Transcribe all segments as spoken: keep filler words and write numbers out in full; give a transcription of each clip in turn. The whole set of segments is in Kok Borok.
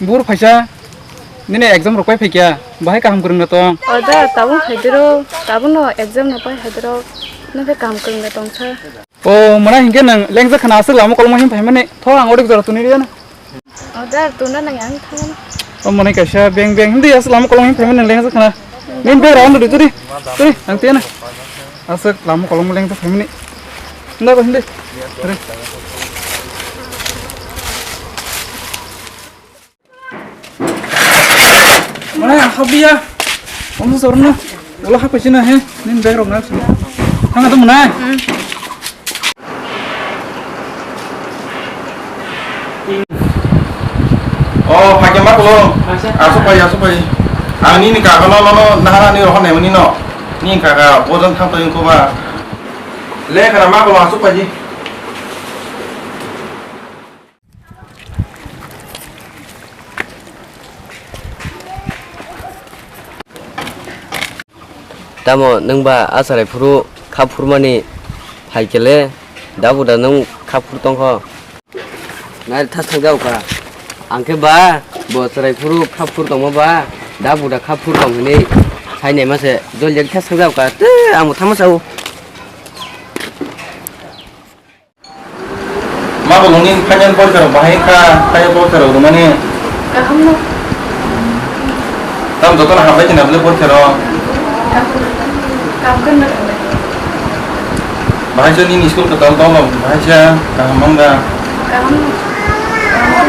Bur phaisa, nini exam rok pai phaikya, bahai kaham kwrwngna tong. O da, tabung phaidiro, tabukno exam no pai phaidiro, nokhe kaham kwrwngna tongsa. O mwnai hinkhe nwng lengsa khana aswk lama kolmo hin phaimani, tho ang odik jora tuni riyana. O da, tuna nang yang thang. O mwnai kaisa beng beng hindi aswk lama kolmo hin phaimani nwng lengsa khana. Nini bag rok ano turi, turi, ang tiyana. Aswk lama kolmo lengsa phaimani. Nda ko hindi. Turi. Mwnai, ang habia. Omo sorno. Ulo ha paisina he. Nin bag rok na sini. Thanga to mwnai. Oh, pakai mak lo. Asu pai, asu pai. Ang nini kaka no, no, no, nahara ni rohon nai mani no. Ni kaka bojan thang to yung ko ba. Le kana mak lo, asu pai. Tamo nwng ba a chwrai phuru kha phurmani hai khe le da buda nwng kha phur tong kho? Nai thas thang jao kha. Ang khe ba bo chwrai phuru kha phur tongma ba da buda kha phur tong hinwi hai naima se jol jak thas thang jao kha. Te ang bo thangma sao. Ma bo nungni final porikha rok bahai kha, final porikha rok rwmani. Kaham no. Tam jotono hambai khe na bwle porikha rok. Kaham. Kaham khe na. Bahai se nini school kwtal tong no, bahai se kaham mangda. Kaham. Kaham.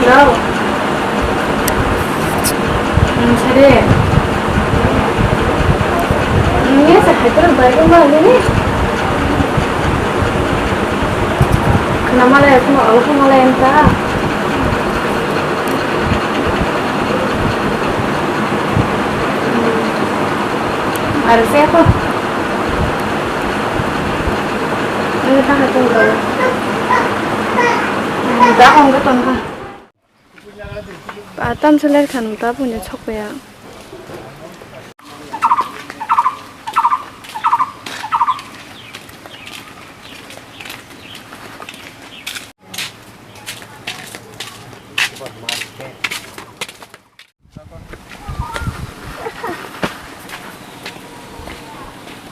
Hello. Hmm, sare. Hmm, ya, sa hai terus baik rumah ini. Kenapa lah, aku mau, aku mau lah yang tak. Hmm. Ada siapa? Ano ta hatung daw? Da hong ka ton ka. Pa tam seler khan ta punya chok ya.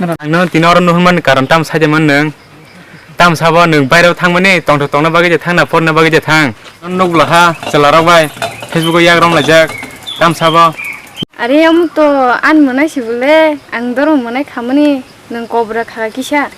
Ang no tini oro nuhunmani karon tam sai de man nwng. Tam sabo nwng baireo thangmani tongthok tongna bagwi je thang na porna bagwi je thang. Nuk bwla ha chwla rok bai Facebook o yak rom laijak. Tam sabo. Are omo to ani mwnai si bole ang dormo mwnai khamani nwng kobra kha kisa.